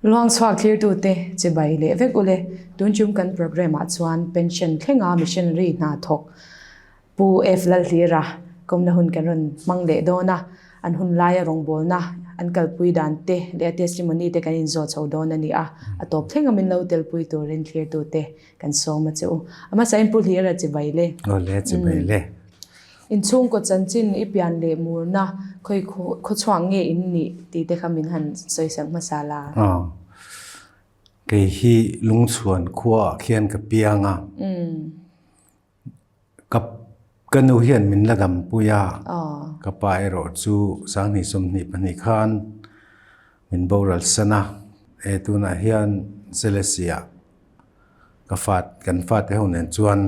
Luangchhuak thlirtute chibai leh vek ule, tun chum kan programme ah chuan pension thlenga missionary hna thawk Pu F Lalhlira kawmna hun kan rawn hmang leh dawn a, an hun laia rawngbawlna an kalpui dan te leh a testimony te kan inzawh chho dawn a ni a, a tawp thleng a min lo telpui turin thlirtute kan sawm a che u. A hmasain Pu Hlira chibai le. Aw le, chibai le. Inchhungkaw chanchin i pian leh murna khawi khawchhuak nge in nih tih te kha min han sawisak hmasa la. Aw. Kei hi Lungchhuan khuaah khian ka piang a. Ka ka nu hian min la dampui a. Ka pa erawh chu Sanghnih 22 khan min boral san a. E tunah hian Selesih-ah Ka fat, kan fate ho nen chuan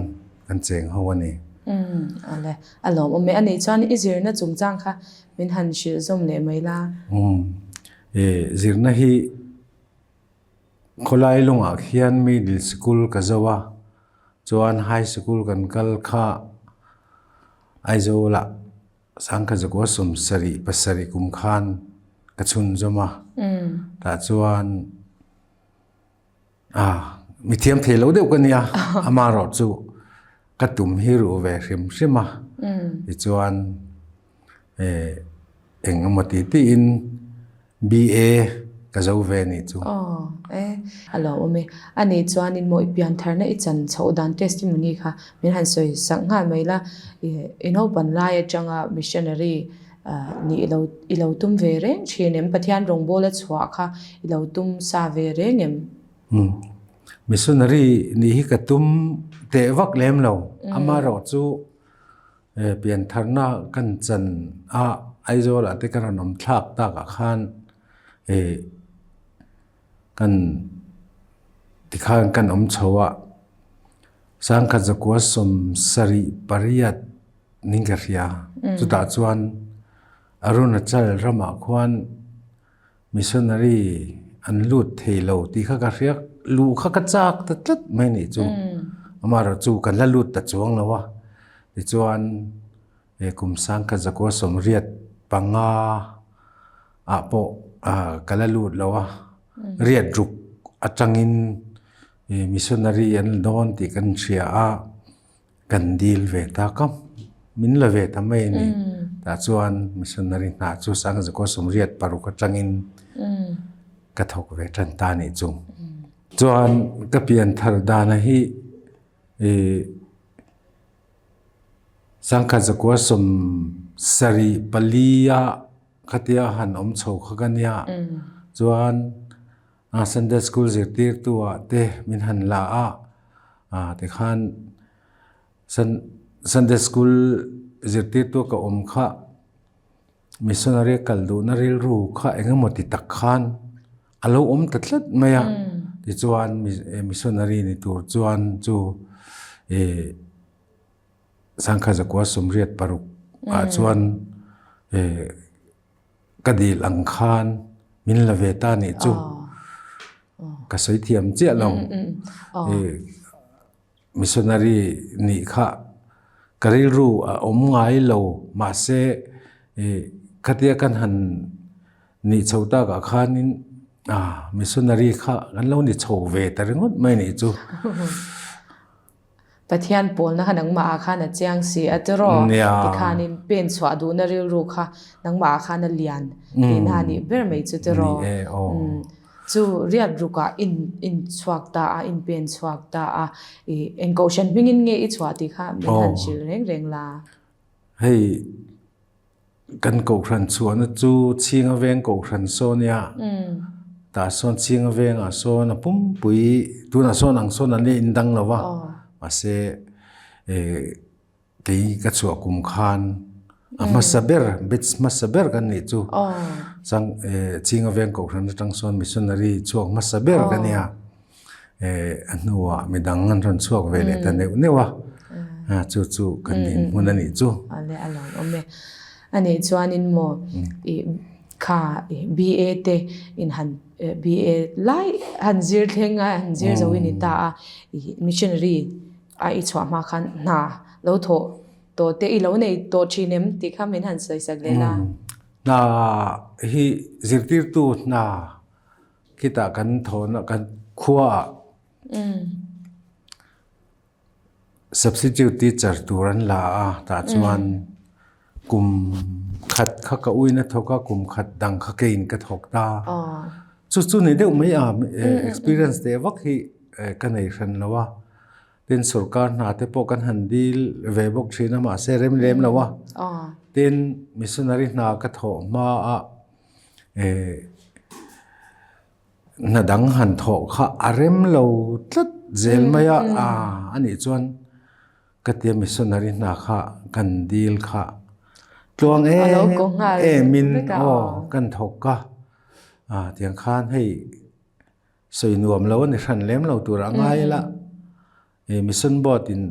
kan cheng ho a ni. Umm, awle. A lawmawm e. A nih chuan i zirna chungchang kha min han hrilh zawm leh mai la. Umm, e, zirna hi khawlai lungah khian middle sikul ka zo a, chuan high sikul kan kal kha Aizawlah Sangkhazakuah 77 kum khan ka chhunzawm a, tah chuan A, mi thiam thei lo deuh ka nia, amaherawh chu ka tum hi ruh ve hrim hrim a, tichuan eng emaw ti tiin BA ka zo ve nih chu. Aw, e, a lo awm e. A nih chuanin maw i piantharna i chan chhoh dan testimony kha min han sawi sak nghal mai la, i naupan lai atanga missionary Nih i lo i lo tum ve reng thin em? Pathian rawngbawla chhuah kha i lo tum sa ve reng em? Umm. Missionary nih hi ka tum teh vak lem lo. Amaherawh chu piantharna kan chan a Aizawl ah te ka rawn awm thlak tak ah khan kan tikhan kan awm chho a, sangkhat zakua 78 ning ka hria. Chutah chuan Arunachal ramah khuan missionary an lut thei lo tih kha ka hria, luh kha ka chak ta tlat mai nih chu. Amaherawh chu kan la lut ta chuang lo a, tichuan he kum sangkhat zakua 85 ah pawh ka la lut lo a, riat ruk atangin missionary an la dawn tih kan hria a. Kan dil ve ta ka, min la ve ta mai a ni. Tah chuan missionary hna chu Sangzakaw 86 atangin ka thawk ve tan ta a nih chu. Chuan ka pian thar dana hi Sangkhat zakua 74 a khatia han awm chho kha ka nia. Chuan Sunday school zirtirtu ah te min han la a, tikhan Sunday school zirtirtu ka awm kha missionary kal duhna rilru kha eng emaw ti tak khan a lo awm ta tlat mai a, tichuan missionary ni tur chuan chu ih sangkhat zakua 86 ah chuan ih Ka dil ang khan min la ve ta nih chu ka sawi thiam chiah lo. Missionary nih kha ka rilru a awm ngai lo mahse khatia kan han nih chho takah khanin missionary kha kan lo ni chho ve ta ringawt mai nih chu. Pathian pawlna kha nangmah ah khan a chiang si a tiraw? Tikhanin pen chhuah duhna rilru kha nangmah ah khan a lian tihna a nih ber mai chu tiraw? Chu riat rukah in in chhuak ta a, in pen chhuak ta a, i eng kohhran hmingin nge i chhuah tih kha min han hrilh reng reng la. Hei Kan kohhran chhuahna chu Chhinga Veng kohhran saw nia. Tah sawn Chhinga Vengah sawn a pumpui tunah sawn ang sawn an la indang lo va. Mahse kei ka chhuah kum khan a hmasa ber batch hmasa ber kan nih chu. Chang Chhinga Veng kohhran atang sawn missionary chhuak hmasa ber ka nia. A hnuah midang an rawn chhuak ve leh ta neuh neuh a, chu chu kan dinhmun a nih chu. Ale a lo awm e. A nih chuanin maw i kha i BA te in han BA lai han zir thleng a, han zir zo i ni ta a, i missionary a i chhuah hma khan hna lo thawh tawh te i lo nei tawh thin em tih kha min han sawi sak leh la. Hna hi zirtirtu hna. Khitah kan thawhna kan khuaah substitute teacher tur an la a, tah chuan kum khat kha ka uina thawk a, kum khat dang kha keiin ka thawk ta. Chu chu ni deuh mai a, experience teh vak hi ka nei hran lo a. Tin, sorkar hna te pawh kan han dil ve bawk thin a, mahse rem lem lo a. Tin, missionary hna ka thawh hma a hna dang han thawh kha a rem lo tlat zel mai a, a nih chuan ka tia missionary hna kha kan dil kha tluang em emin aw kan thawk a, tiang khan hei Sawi nuam lo a ni hran lem lo tur a ngai la. E mission board in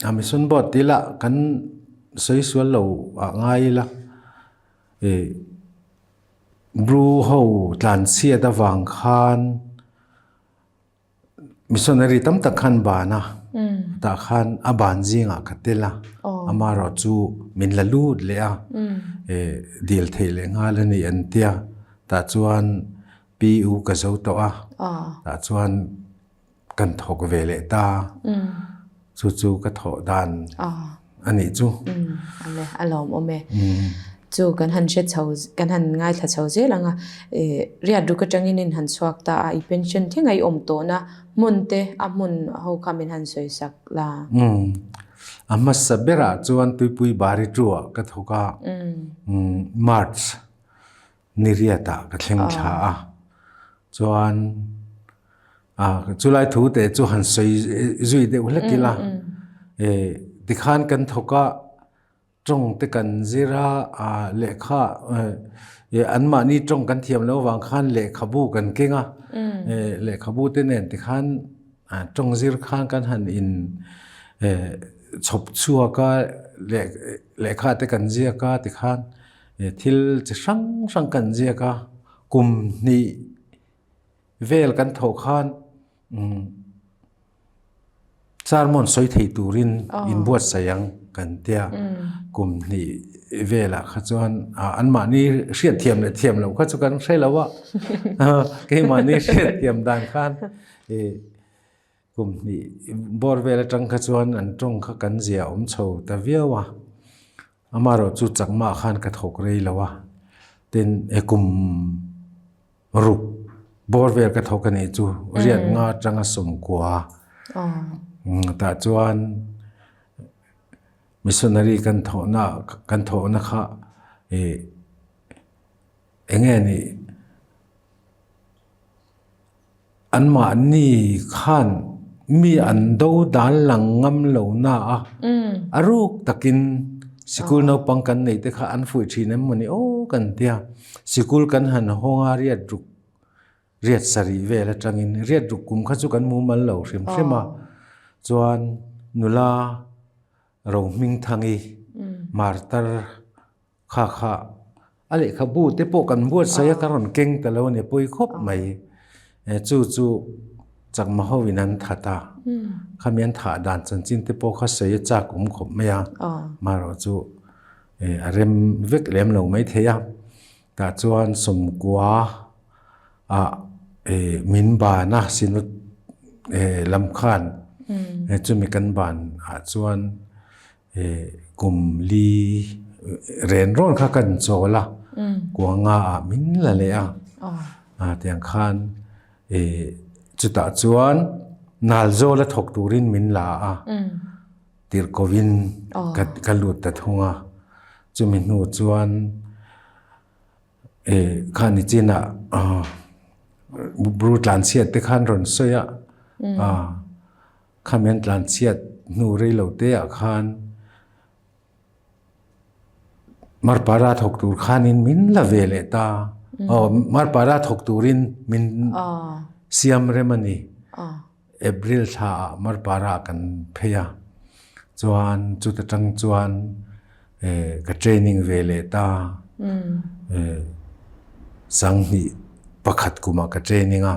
a mission board ti la kan sawi sual lo a ngai la. E Bru ho tlan chhiat avang khan missionary tam tak khan ban a. Tah khan a ban zingah ka tel a. Amaherawh chu min la lut leh a. E dil theih leh nghal a ni an tia. Tah chuan PU ka zo tawh a, tah chuan kan thawk ve leh ta. Chu chu ka thawh dan a nih chu. Ale, a lawmawm e. Chu kan han hre chho, kan han ngaithla chho zel ang a. Riat ruk atangin in han chhuak ta a, i pension thleng a i awm tawhna hmun te, a hmun ho kha min han sawi sak la. A hmasa berah chuan Tuipui Bari Two-ah ka thawk a, March Niriatah ka thleng thla a, chuan chulai thu te chu han sawi zui deuh hlek ila, tikhan kan thawk a, tawng te kan zir a, lehkha anmahni tawng kan thiam loh avang khan lehkhabu kan keng a, lehkhabu te nen tikhan tawng zir khan kan han in chhawp chhuak a, lehkha te kan ziak a tikhan. Thil chi hrang hrang kan ziak a, kum hnih vel kan thawh khan sermon sawi thei turin inbuatsaih ang kan tia. Kum hnih velah kha chuan anmahni hriatthiam leh thiam loh kha chu kan hre lo a, keimahni hriatthiam dan khan Kum hnih bawr vel atang kha chuan an tawng kha kan zia awm chho ta viau a, amaherawh chu chakmah khan ka thawk rei lo a, tin e kum ruk bawr vel ka thawk a nih chu riat nga atanga sawmkua tah chuan missionary kan thawhna kan thawhna kha ih eng nge nih. Anmahni khan mi an do dan lang ngam lo na a, a ruk takin sikul naupang kan neih te kha an fuih thin em mawni aw kan tia. Sikul kan han hawng a riat ruk riat sarih vel atangin riat ruk kum kha chu kan mumal lo hrim hrim a, chuan nula Rohmingthangi martar Kha kha a lehkhabu te pawh kan buatsaih a ka rawn keng ta lo a ni pawi khawp mai. Chu chu Chakma ho in an that a, khami an thah dan chanchin te pawh kha sawi a chak awm khawp mai a, marawh chu a rem vek lem lo mai thei a. Tah chuan Sawmkua ah min ban a Synod lam khan chumi kan ban ah chuan Kum li ren rawn kha kan chawl a, kuanga ah min la leh a. Tiang khan chutah chuan Nalzawl a thawk turin min la a, tirhkovin ka lut ta thung a. Chumi hnu chuan kha nichinah Bru tlanchhiat te khan rawn sawi a. Khami an tlanchhiat hnu rei lo te ah khan Marpara thawk tur khanin min la ve leh ta. Aw Marpara thawk turin min siam rem a ni. April thla ah Marpara kan phei a. Chuan chuta tang chuan ka training ve leh ta. Sanghnih pakhat kumah ka training a.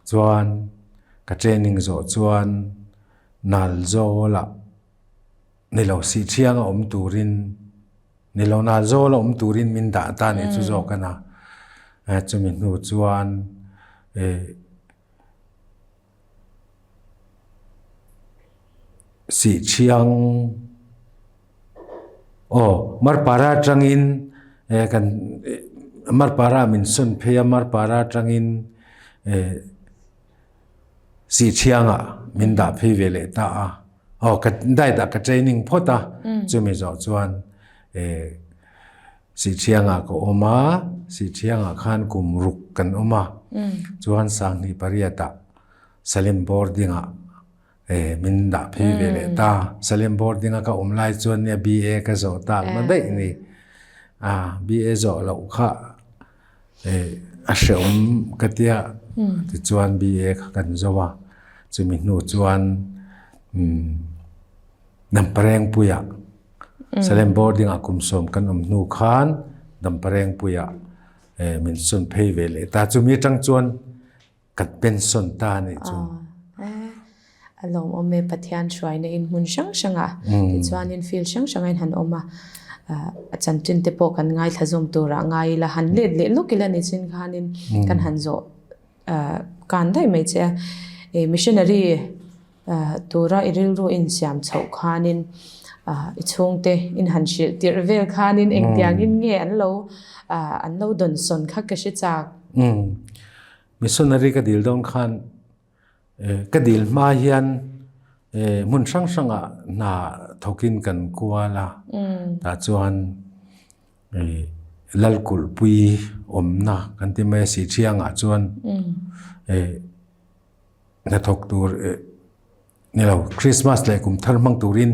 Chuan Ka training zawh chuan Nalzawla ni lo Sihthianga awm turin ni lo Nalzawla awm turin min dah ta nih chu zawk a na. Chumi hnu chuan Sihchhiang aw Marpara atangin kan Marpara min sawn phei a, Marpara atangin Sihchhiangah min dah phei ve leh ta a. Aw ka diet ah ka training phawt a, chumi zawh chuan Sihchhiangah ka awm a, Sihchhiangah khan kum ruk kan awm a, chuan Sanghnih pariatah Salem boarding ah min dah phei ve leh ta. Salem boarding a ka awm lai chuan nia BA ka zawh tak na daih ni. A BA zawh loh kha a hrehawm ka tia tichuan BA kha kan zo a, chumi hnu chuan Damparengpuiah Salem boarding ah kum sawm kan awm hnu khan Damparengpuiah min sawn phei ve leh ta. Chumi atang chuan kan pension ta a nih chu. A lawmawm e Pathian hruaina in hmun hrang hrangah tichuanin field hrang hrangah in han awm a, a chanchin te pawh kan ngaithla zawm turah ngai ila han let leh lawk ila nichin khanin kan han zawh kan daih mai che a. Missionary Tura i rilru insiam chhoh khanin i chhungte in han hrilh tirh vel khanin engtiangin nge an lo an lo dawnsawn kha ka hre chak. Missionary ka dil dawn khan ka dil hma hian hmun hrang hrangah hna thawkin kan kual a, tah chuan Lalkulhpui awmna kan ti mai a Sihṭhiangah chuan Hnathawk tur ni lo Christmas leh kum thar hmang turin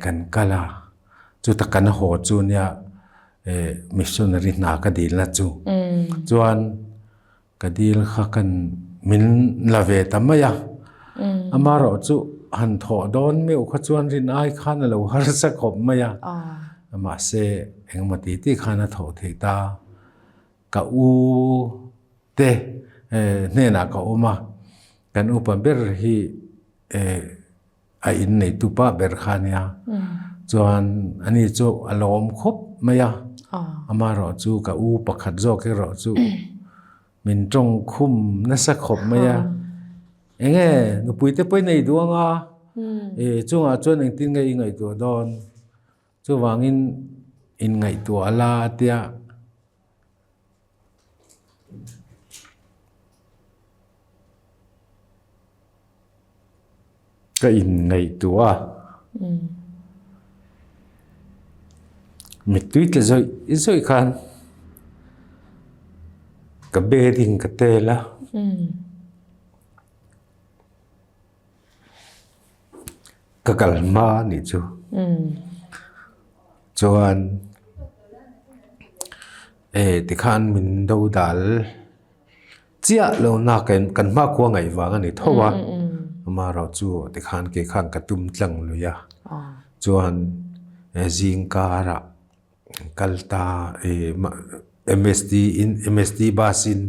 kan kal a, chuta kan haw chu nia missionary hna ka dilna chu. Chuan ka dil kha kan min la ve ta mai a, amaherawh chu han thawh dawn meuh kha chuan rin ai khan a lo harsa khawp mai a, mahse engemaw ti ti khan a thawh theih ta. Ka u te hnenah ka awm a, kan upa ber hi a inneitu pa ber kha a nia, chuan ani chu a lawm khawp mai a, amaherawh chu ka u pakhat zawk erawh chu min tawng khum nasa khawp mai a, enge nupui te pawh i nei duh anga, chungah chuan engtin nge i ngaihtuah dawn? Chuvangin inngaihtuah la a tia. Ka inngaihtuah a. Mittui tla zawih zawih khan ka bedding ka tel a. Ka kal hma a nih chu. Chuan eh tikhan min do dal chiah lo na kan hmakhua ngaih vang a ni tho a. Amaherawh chu tikhan kei khan ka tum tlang lui a. Chuan zingkarah kal ta eh MST in MST bus in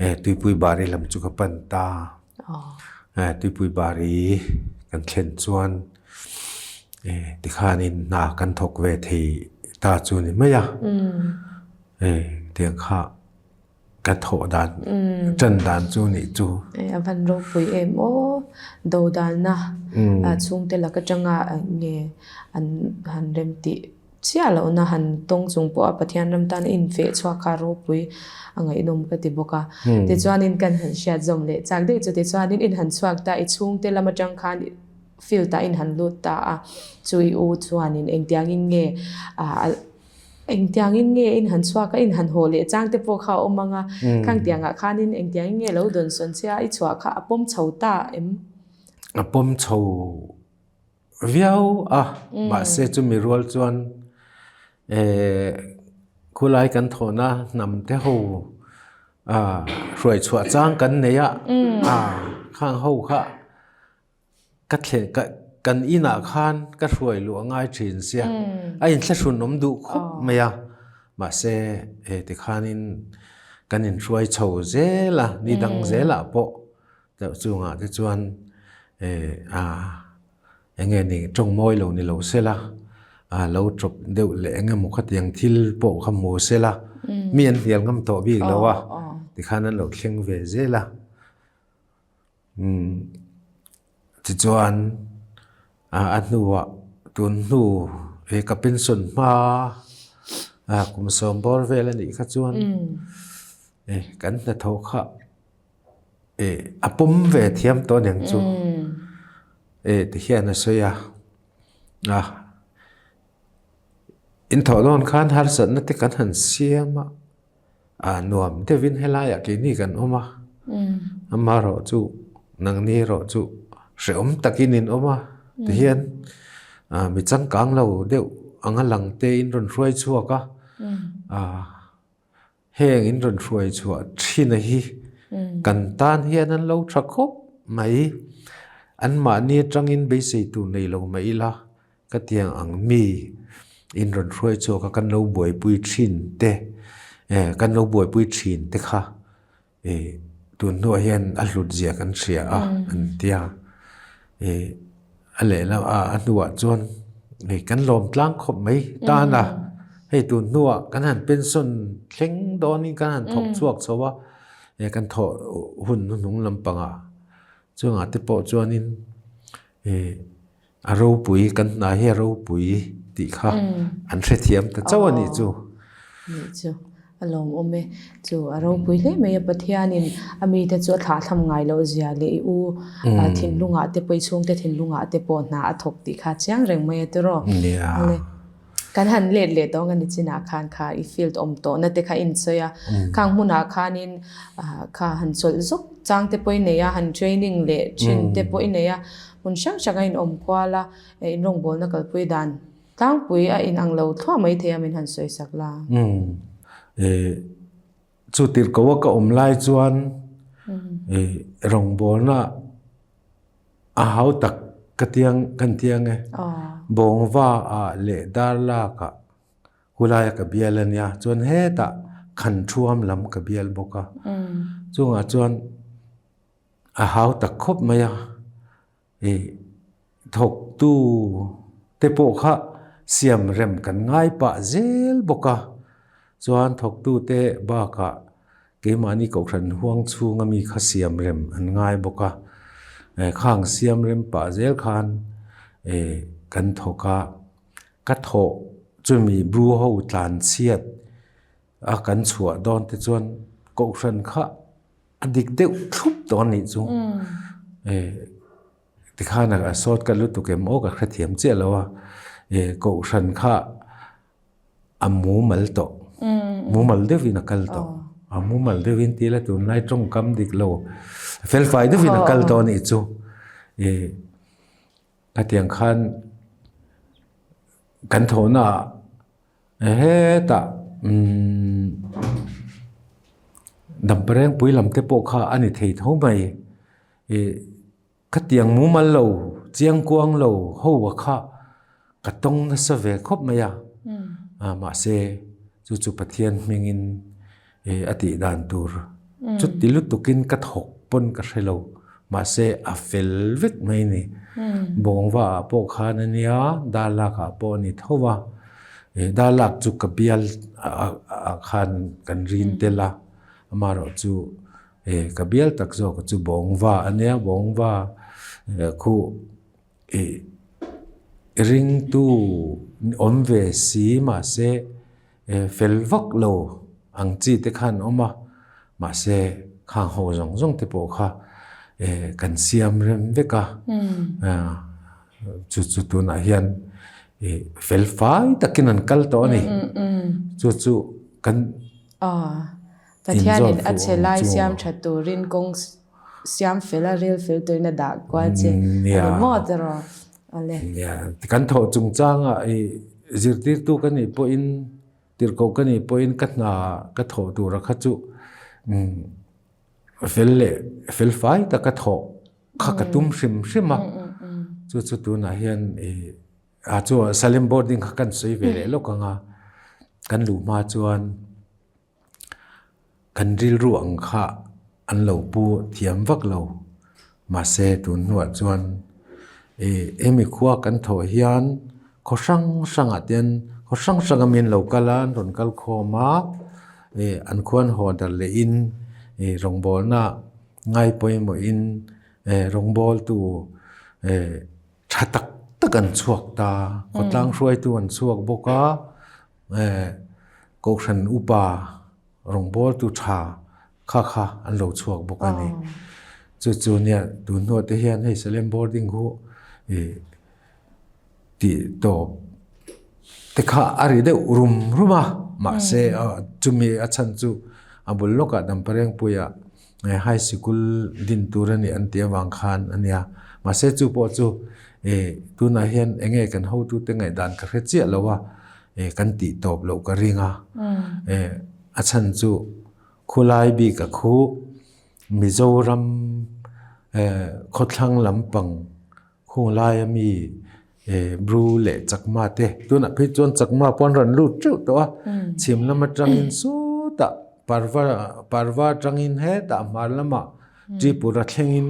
eh tuipui bari lam chu ka pan ta. Eh tuipui bari kan thlen chuan eh tikhanin hna kan thawk ve thei ta chu a ni mai a. Eh tiang kha Ka thawh dan tan dan chu nih chu. A van ropui em aw. Dodalna chhungte lak atanga nge an han rem tih chiah lohna han tawng chung pawha Pathian ram tan a infeh chhuak kha ropui a ngaihnawm ka ti bawk a. Tichuanin kan han hriat zawm leh chak daih chu tichuanin in han chhuak ta i chhungte lam atang khan field ah in han lut ta a chu i u chuanin engtiangin nge Engtiangin nge in han chhuak a, in han haw leh chang te pawh kha a awm ang a, khangtiangah khanin engtiangin nge lo dawnsawn che a, i chhuah kha a pawm chho ta em? A pawm chho viau a, mahse chumi rual chuan khulai kan thawhna hnam te ho hruai chhuah chang kan nei a, khang ho kha Ka thle ka kan inah khan ka hruai luh a ngai thin sia, a inthlahrun awm duh khawp mai a, mahse he tikhanin kan inhruai chho zel a, ni dang zelah pawh deuh chungah te chuan a eng nge ni tawng mawi lo ni lo se la. Lo chawp deuh leh eng emaw khatiang thil pawh kha hmu se la, mi an hnial ngam tawh bik lo a, tikhan an lo thleng ve zel a. Tichuan a hnuah tun hnu he ka pension hma kum sawm bawr vel a nih kha chuan kan hnathawh kha a pawm ve thiam tawh aniang chu tihian a sawi a. A, inthawh dawn khan harsatna te kan han siam a, a nuam deuhin helaiah keini kan awm a, amaherawh chu nangni erawh chu hrehawm takin in awm a tihian mi changkang lo deuh anga lang te in rawn hruai chhuak a, a. Heng in rawn hruai chhuah thin a hi kan tan hian an lo tha khawp mai. Anmahni atangin beisei tur nei lo mah ila ka tiang ang mi in rawn hruai chhuak a kan lo buaipui thin te kan lo buaipui thin te kha Tun hnuah hian a hlut zia kan hria a an tia. A lehlam a a hnuah chuan hei kan lawm tlang khawp mai tan a. Hei tun hnuah kan han pension thleng dawnin kan han thawk chhuak chho a, kan thawh hun hnuhnung lampangah chungah te pawh chuanin A ropui, kan hna hi a ropui tih kha an hrethiam ta chauh a nih chu. Nih chu, a lawmawm e. Chu a ropui hle mai a, Pathianin a mite chu a thlahthlam ngai loh zia leh i u thinlungah te pawh i chhungte thinlungah te pawh hna a thawk tih kha a chiang reng mai a tiraw. Nia. Kan han let leh tawh ang a ni chinah khan kha i field awm tawhna te kha i insawi a, khang hmunah khanin kha han chawlh zawk chang te pawh i nei a, han training leh thin te pawh i nei a, hmun hrang hrang a inawm kual a, in rawngbawlna kalpui dan tlangpui a inang lo thluah mai thei a min han sawi sak la. Chu tirhkoh a ka awm lai chuan rawngbawlna A hau tak ka tiang kan tiang e. Bawngva ah leh Darlak ah hulaia ka bial a nia. Chuan hetah Khanthuam lam ka bial bawk a. Chungah chuan a hau tak khawp mai a. I thawktu te pawh kha siam rem kan ngai pah zel bawk a. Chuan thawktu te bakah Keimahni Kohhran huang chhunga mi kha siam rem an ngai bawk a, khang siam rem pah zel khan kan thawk a, ka thawh chumi Bru ho tlan chhiat a kan chhuah dawn te chuan Kohhran kha a dik deuh thlup tawh a nih chu. Tikhan a sawt ka lutuk em aw ka hrethiam chiah lo a, Kohhran kha A mumal tawh. Mumal deuhin a kal tawh. A mumal deuhin tih ila tunlai tawngkam dik lo felfai deuhin a kal tawh a nih chu. Ih khatiang khan kan thawhna ah hetah umm Damparengpui lam te pawh kha a ni thei tho mai. Ih Khatiang mumal lo, chiangkuang lo ho a kha ka tawng nasa ve khawp mai a. Mahse, chu chu Pathian hmingin a tih dan tur chuti lutukin ka thawk pawn ka hre lo. Mahse, a fel vek mai a ni. Bawngva ah pawh khan a nia, Darlak ah pawh a ni tho va. Darlak chu ka bial ah khan kan rin tel a, amaherawh chu E ka bial tak zawk chu bawngva a nia, bawngva khu i ringtu awm ve si mahse fel vak lo ang chi te khan awm a, mahse khang ho zawng zawng te pawh kha kan siam rem vek a, chu chu tunah hian fel fai takin an kal tawh a ni, chu chu kan. Pathianin a che lai siam that turin kawng siam fel a, rel fel turin a dah kual che a ni maw tiraw? Awle. Nia, kan thawh chungchanga i zirtirtu ka nih pawhin, tirhkoh ka nih pawhin ka hna ka thawh tura kha chu fel leh fel fai taka thawh kha ka tum hrim hrim a. Chu chu tunah hian i a chu Salem boarding kha kan sawi ve leh lawk ang a, kan luh hma chuan Kan rilru ang kha an lo pu thiam vak lo. Mahse, tun hnuah chuan hemi khua kan thawh hian Khaw hrang hrangah te hian khaw hrang hranga mi an lo kal a, an rawn kal khawm a, ih an khua an haw darh lehin ih rawngbawlna ngai pawimawhin eh rawngbawltu eh tha tak tak an chhuak ta, khawtlang hruaitu an chhuak bawk a, eh kohhran upa rawngbawltu tha kha kha an lo chhuak bawk a ni. Chu chu nia tun hnuah te hian hei Salem boarding khu ih tih tawp te kha a ri deuh rum rum a mahse chumi a chhan chu a bul lawkah Damparengpuia high sikul din tur a nih an tih avang khan a nia mahse chu pawh chu ih tunah hian eng nge kan hotute ngaihdan ka hre chiah lo a kan tih tawp loh ka ring a a chhan chu khulai bik a khu Mizoram khawthlang lampang Khung laia mi Bru leh Chakma te tunah phei chuan Chakma pawh an rawn lut teuh tawh a, chhim lam atangin sawtah Parva Parva atangin hetah hmar lamah Tripura thlengin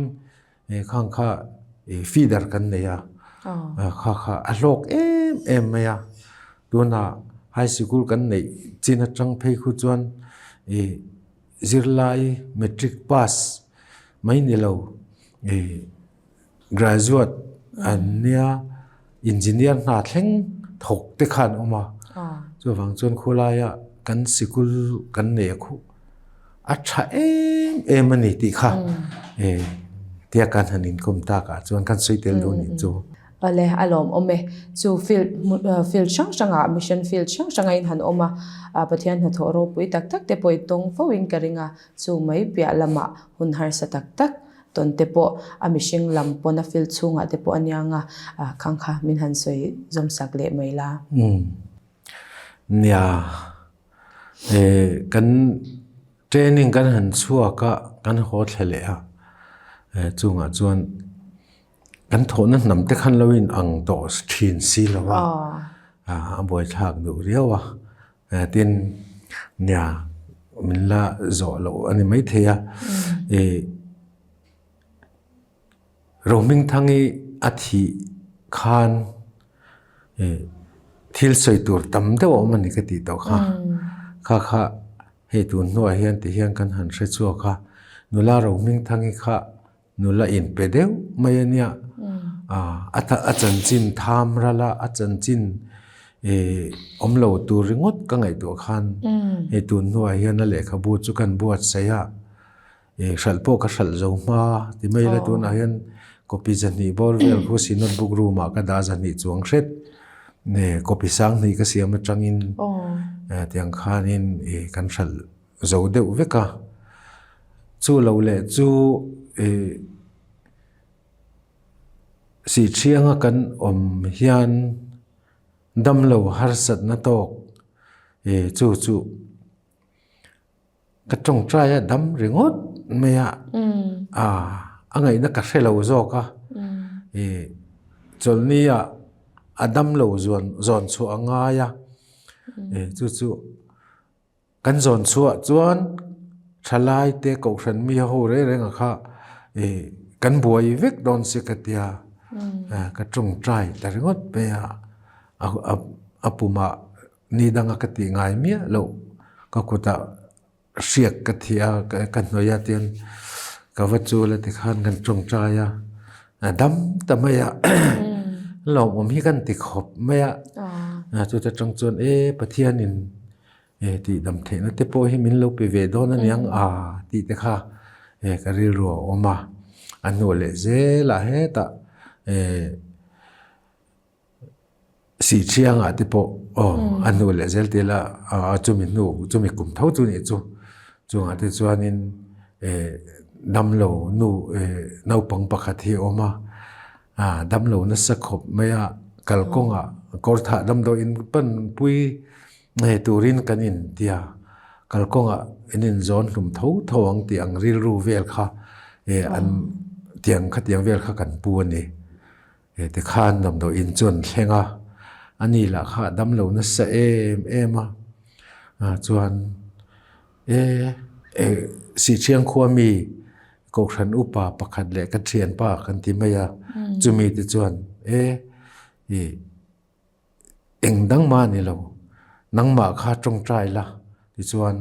khang kha feeder kan nei a, kha kha a hlawk em em mai a, tunah high sikul kan neih chin atang phei khu chuan zirlai matric pass mai ni lo Graduate an nia, engineer hna thleng thawk te kha an awm a. Chuvang chuan khawlaia kan sikul kan nei a khuh a tha em em a ni tih kha tia kan han inkawm takah chuan kan sawi tel dawn nih chu. Awle, a lawmawm e. Chu field field hrang hrangah mission field hrang hranga in han awm a, Pathian hnathawh ropui tak tak te pawh i tawng fo in ka ring a, chu mai piah lamah hun harsa tak tak tawn te pawh a mihring lam pawn a field chhungah te pawh a niang a, khang kha min han sawi zawm sak leh mai la. Umm. Nia, eh kan training kan han chhuak a, kan haw thle leh a, eh chungah chuan kan thawhna hnam te khan lo in ang tawh thin si lo a, a buaithlak duh riau a. Tin, nia min la zawh loh a ni maithei a, ih Rohmingthangi a thih khan ih thil sawi tur tam deuh a awm a ni ka tih tawh kha. Kha kha hei tun hnuah hian ti hian kan han hre chhuak a, nula Rohmingthangi kha Nula inpe deuh mai a nia. A chanchin tham ral a, a chanchin awm lo tur ringawt ka ngaihtuah khan hei tun hnuah hian a lehkhabu chu kan buatsaih a, hralh pawh ka hralh zo hma ti mai ila tunah hian copy zahnih bawr vel khu Synod book room ah ka dah zahnih chuang hret copy sanghnih ka siam atangin tiang khanin kan hralh zo deuh vek a, chu lo leh chu ih Sihthianga kan awm hian damlo harsatna tawk ih chu chu ka tawngtai a dam ringawt mai a, a ngaihna ka hre lo zawk a, ih chawlhni ah a damlo zawn zawn chhuah a ngai a, ih chu chu. Kan zawn chhuah chuan thalai te kohhran mi ho reng reng a kha ih kan buai vek dawn si ka tia ka tawngtai ta ringawt mai a, a pumah ni danga ka tih ngai miah loh ka kutah hriak ka thih a ka hnawih a tian ka va chul a tikhan kan tawngtai a, a dam ta mai a lawmawm hi kan ti khawp mai a, chuta tang chuan e Pathianin E tih dam theihna te pawh hi min lo pe ve dawn a niang a tih te kha e ka rilru a awm a, a hnu leh zelah hetah e Sihthiangah te pawh aw a hnu leh zel te la a chumi hnu chumi kum tho chu nih chu chungah te chuanin e damlo nu e naupang pakhat hi a awm a, damlo nasa khawp mai a kalkawngah kawrthah damdawiin panpui Hei turin kan intia kalkawngah in inzawn hlum tho tho ang tih ang rilru vel kha eh an tiang khatiang vel kha kan pu a ni. Eh tikhan damdawiin chu an thleng a, ani lah kha a damlo nasa em em a, ah chuan eh eh Sihthiang khua mi Kohhran upa pakhat leh ka thianpa kan ti mai a, chumi te chuan eh ih. Eng dang mah a ni lo, nangmah kha tawngtai la tichuan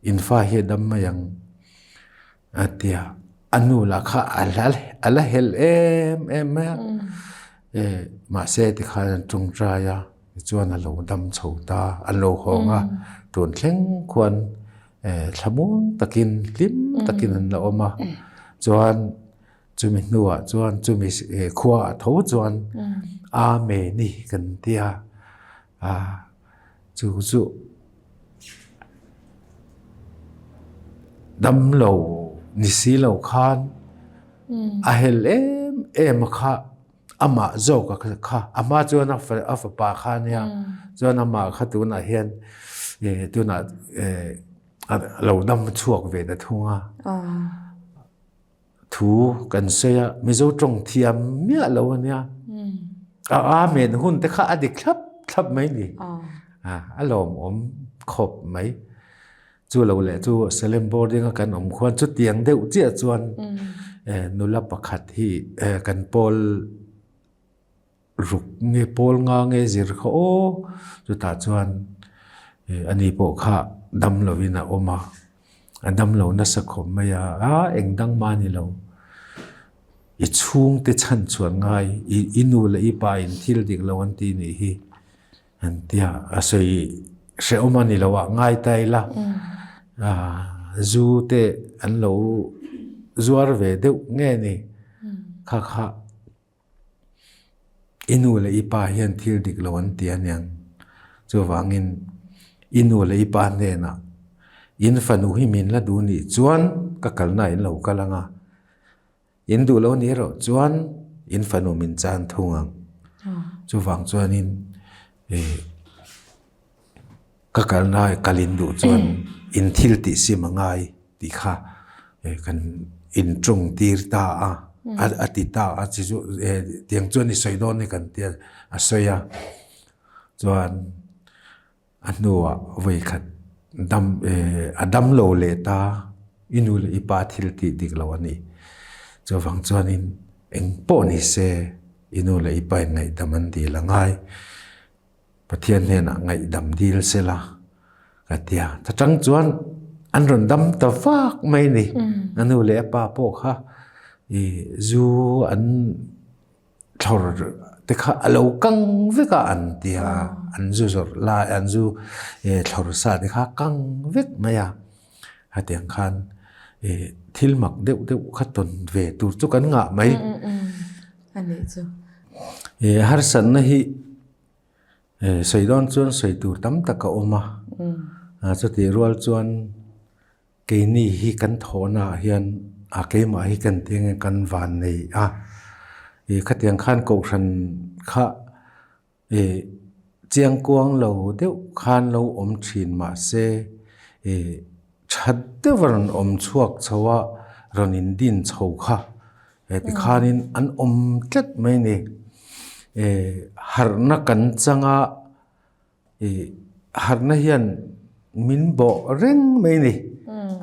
in fa hi a dam mai ang a ti a. A nu lah kha a la helh em em mai a, mahse tikhan an tawngtai a tichuan a lo dam chho ta, an lo hawng a, tun thleng khuan thlamuang takin hlim takin an la awm a, chuan Chumi hnuah chuan chumi khuaah tho chuan Amen i kan ti a, chu chu damlo ni si lo khan a hel em em a kha amah zawk a kha a hma chuan a fapa kha a nia chuan amah kha tunah hian tunah a lo dam chhuak ve ta thung a. Thu kan sawi a, Mizo tawng thiam miah lo a nia. A amen hun te kha a dik thlap thlap mai ni. A lawmawm khawp mai. Chu lo leh chu Salem boarding a kan awm khuan chutiang deuh chiah chuan nula pakhat hi kan pawl Ruk nge pawl nga nge zir kha aw, chutah chuan ani pawh kha dam lovin a awm a, a dam lo nasa khawp mai a, a eng dang mah a ni lo, i chhungte chhan chhuan ngai, i nu leh i pa in thil dik lo an ti nih hi an ti a, a sawi hrehawm a ni lo a, ngai ta ila zu te an lo zuar ve deuh nge ni kha kha. I nu leh i pa hian thil dik lo an ti aniang. Chuvangin i nu leh i pa hnenah in fanu hi min la duh nih chuan ka kalna in lo kal ang a, in duh lo nih erawh chuan in fanu min chan thung ang. Chuvang chuanin Ka kalna kal in duh chuan in thil tih sim a ngai tih kha kan in tawng tir ta a, a ti ta a chi chu tiang chuan i sawi dawn ni kan tia a sawi a. Chuan a hnuah vawi khat dam a dam lo leh ta i nu leh i pa thil tih dik lo a ni. Chuvang chuanin eng pawh ni se i nu leh i pa in ngaihdam an dil a ngai. Pathian hnenah ngaihdam dil sela ka ti a. Ta tang chuan an rawn dam ta vak mai ni. A nu leh a pa pawh kha i zu an thlawr te kha a lo kang vek a an ti a. An zu zawrh lai an zu thlawr sa te kha a kang vek mai a. Hetiang khan i thil mak deuh deuh kha tawn ve tur chu kan ngah mai. I harsatna hi Sawi dawn chuan sawi tur tam tak a awm a, chutih rual chuan keini hi kan thawhna ah hian a keimah hi kan ti ange kan van nei a, ih khatiang khan kohhran kha ih chiangkuang lo deuh khan lo awm thin mahse ih That deuh a rawn awm chhuak chho a, rawn in din chho kha he tikhanin an awm tlat mai a ni. Harhna kan chang a, ih harhna hian min bawh reng mai a ni.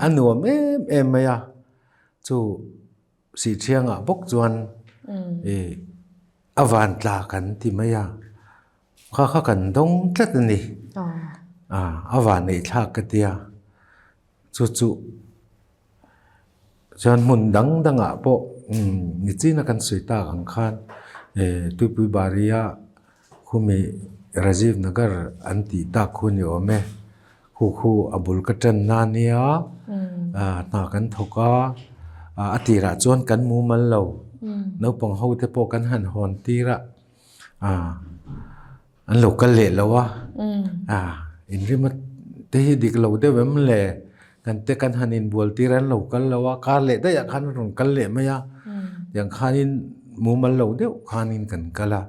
A nuam em em mai a, chu Sihthiangah bawk chuan ih a van tla kan ti mai a. Kha kha kan dawng tlat a ni. A van neih thlak ka tia. Chu chu chuan hmun dang dangah pawh nichina kan sawi tak ang khan Tuipui Baria khumi Rajiv Nagar an tih tak khu ni awm e. Khu khu a bul ka tan na nia hna kan thawk a, a tirah chuan kan mumal lo. Naupang ho te pawh kan han hawn tir a. An lo kal leh lo a, inrima te hi dik lo deuh em le, kan te kan han inbual tir an lo kal lo a, kar leh daih ah khan an rawn kal leh mai a, tiang khanin mumal lo deuh khanin kan kal a,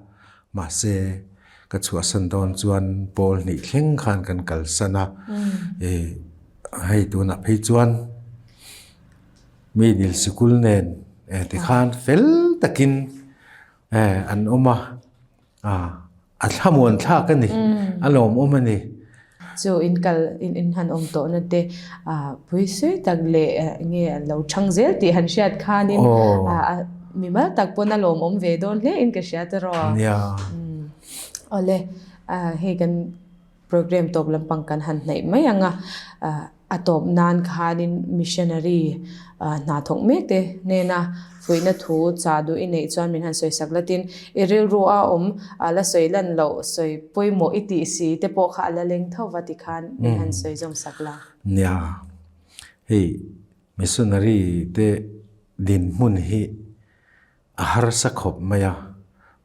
mahse ka chhuahsan dawn chuan pawl hnih thleng khan kan kalsan a, hei tunah phei chuan mi dil sikul nen tikhan fel takin an awm a, a thlamuan thlak a ni, a lawmawm a ni. Chu in kal in in han awm tawhna te pui sawi tak leh nge an lo chhang zel tih han hriat khanin mimal tak pawn a lawmawm ve dawn hle in ka hria tiraw. Nia. Awle, hei kan program tawp lampang kan han hnaih mai ang a, a tawp nan khanin missionary hna thawk mek te hnena fuihna thu chah duh i neih chuan min han sawi sak la tin i rilru a awm la sawi lan loh sawi pawimawh i tih si te pawh kha a la leng tho va tikhan min han sawi zawm sak la. Nia, hei missionary te dinhmun hi a harsa khawp mai a,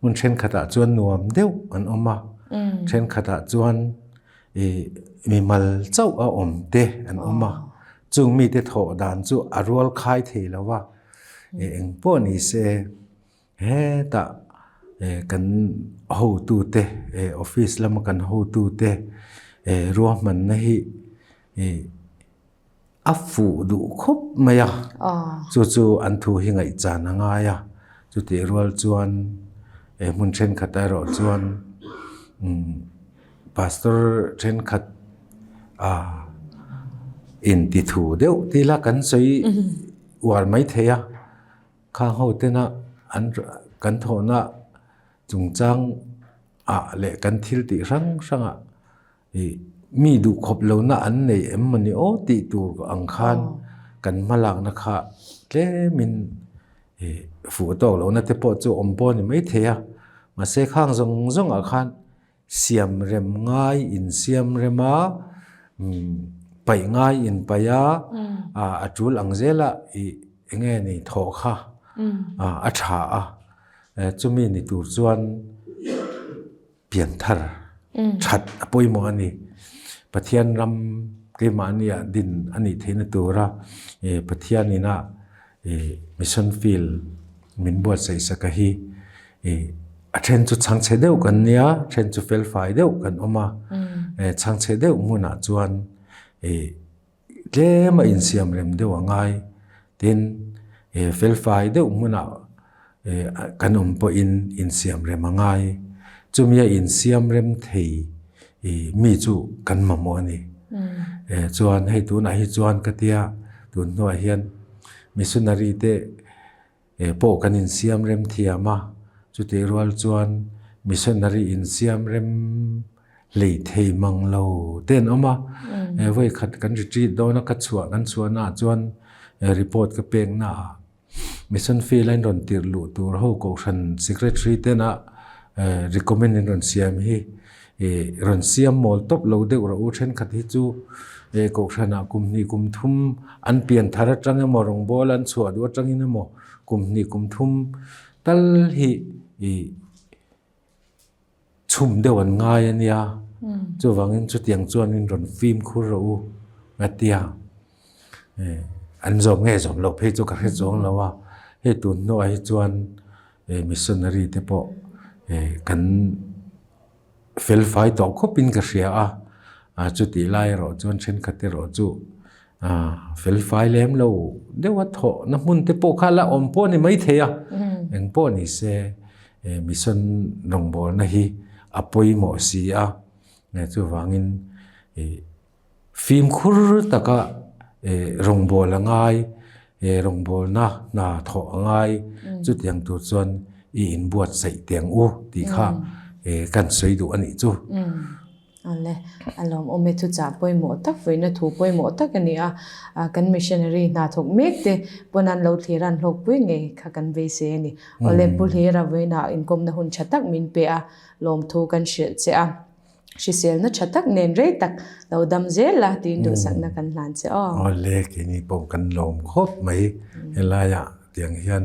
hmun thenkhatah chuan nuam deuh an awm a, thenkhatah chuan ih mimal chauh a awm te an awm a, chung mite thawh dan chu a rual khai thei lo va, ih eng pawh ni se hetah ih kan hotute ih office lama kan hotute ih ruahmanna hi ih. A fuh duh khawp mai a, chu chu an thu hi ngaihchan a ngai a, chutih rual chuan he hmun thenkhat erawh chuan pastor thenkhat ah inti thu deuh tih la kan sawi uar mai thei a, khang ho tena an kan thawhna chungchang ah leh kan thil tih hrang hrang ah Ih, mi duhkhawp lohna an nei em mawni aw tih tur ang khan kan hmalakna kha tlemin ih fuh tawk lohna te pawh chu awm pawh a ni maithei a. Mahse khang zawng zawngah khan siam rem ngai insiam rem a, paih ngai inpaih a, a tul ang zela ih eng nge ni thawh kha a tha a. Chumi ni tur chuan. Pianthar that a pawimawh a ni. Pathian ram keimahnia din a nih theihna tura Pathian ina mission field min buatsaih sak a hi a then chu chhangchhe deuh kan nia, a then chu felfai deuh kan awm a. Chhangchhe deuh hmunah chuan Tlem a insiam rem deuh a ngai. Tin, felfai deuh hmunah kan awm pawhin insiam rem a ngai. Chumi a insiam rem thei mi chu kan mamawh a ni. Chuan hei tunah hi chuan ka tia tun hnuah hian missionary te pawh kan insiam rem thiam a, chutih rual chuan missionary insiam rem hlei thei mang lo te an awm a. Vawi khat kan retreat dawn a, ka chhuah kan chhuahna ah chuan report ka pek na ah mission field a in rawn tirh luh tur ho kohhran secretary tena recommend in rawn siam hi Ih rawn siam mawl tawp lo deuh rawh u, thenkhat hi chu ih kohhranah kum hnih kum thum an pian thar atang emaw rawngbâwl an chhuah duh atangin emaw kum hnih kum thum tal hi ih chhum deuh an ngai a nia, chuvangin chutiang chuanin rawn fimkhur rawh u a ti a, an zawm nge zawm loh phei chu ka hre chuang lo a, hei tun hnuah hi chuan missionary te pawh kan felfai tawh khawpin ka hria a, chutih lai erawh chuan thenkhat erawh chu felfai lem lo deuh a thawhna hmun te pawh kha la awm pawh a ni maithei a, eng pawh ni se mission rawngbawlna hi a pawimawh si a, chuvangin ih. Fimkhur taka rawngbâwl a ngai, rawngbâwlna hna thawh a ngai, chutiang tur chuan i inbuatsaih teh ang u tih kha kan sawi duh a nih chu. Awle, a lawmawm e thuchah pawimawh tak, vawiina thu pawimawh tak a ni a, kan missionary hna thawk mek te pawn an lo thlir a, an hlawkpui ngei kha kan beisei a ni. Awle, Pu Hlira vawiina inkawmna hun tha tak min pe a, lawmthu kan hrilh che a. Hriselna tha tak nen rei tak lo dam zel la tiin duhsakna kan hlan che aw. Awle, keini pawh kan lawm khawp mai. Helaiah tiang hian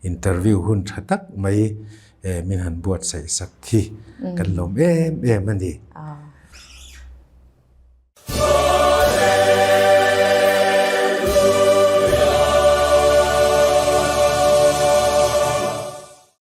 interview hun tha tak mai min han buatsaih sak hi kan lawm em em a ni.